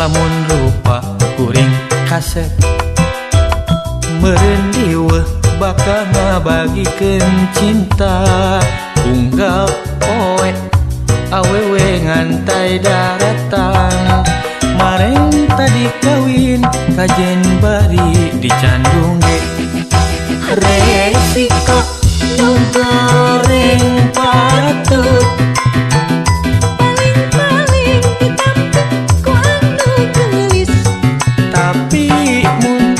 lamun rupa kuring kasep meureun diweuh bakal ngabagikeun cinta unggal poe awewe ngantai daratang mareng tadi kawin kajen bari dicandung ge resiko nu goreng patut paling-paling ditampik ku anu geulis tapi mun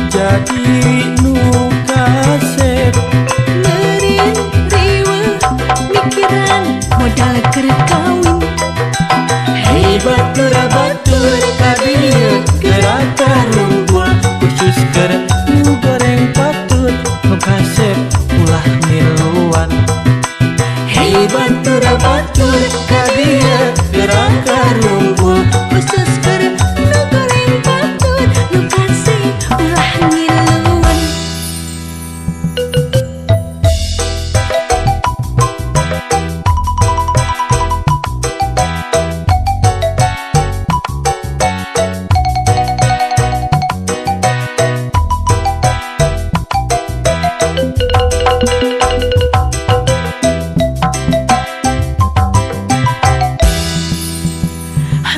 jadi nu kasep meureun riweuh mikiran modal keur kawin. Hei batur batur ka dieu geura karumpul khusus keur nu goreng patut nu kasep ulah miluan. Hei batur batur ka dieu geura karumpul khusus keur nu goreng patut nu kasep ulah miluan.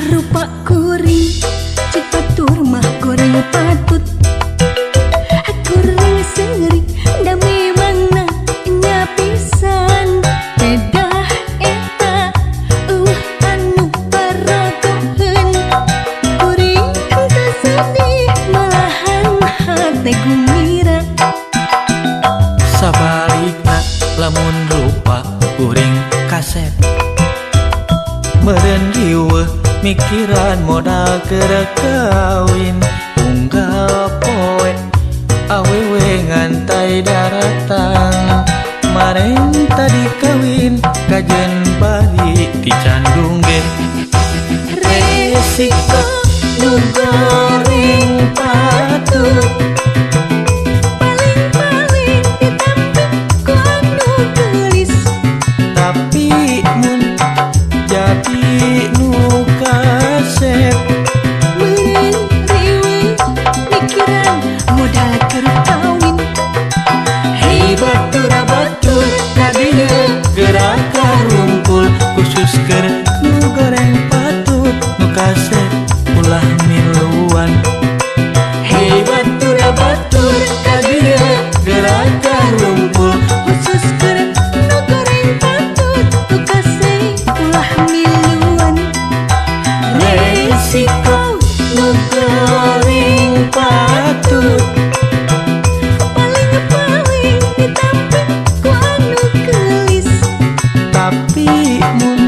Rupa kuring cek batur mah goreng patut kuring seuri da memangna nya pisan pedah eta eueuh anu paragoheun kuring henteu sedih malahan hate gumira. Sabalikna lamun rupa kuring kasep meureun riweuh mikiran modal keur kawin unggal poe awewe ngantai daratang mareng tadi kawin kajen bari dicandung ge resiko nu goreng patut paling-paling ditampik ku anu geulis tapi mun jadi nu kasep meureun riweuh mikiran modal keur kawin. Hei batur batur ka dieu geura karumpul khusus keur nu goreng patut nu kasep ulah miluan. Hei batur batur ka dieu geura karumpul khusus keur nu goreng patut nu kasep ulah miluan. Resiko nu goreng patut paling-paling ditampik ku anu geulis tapi mun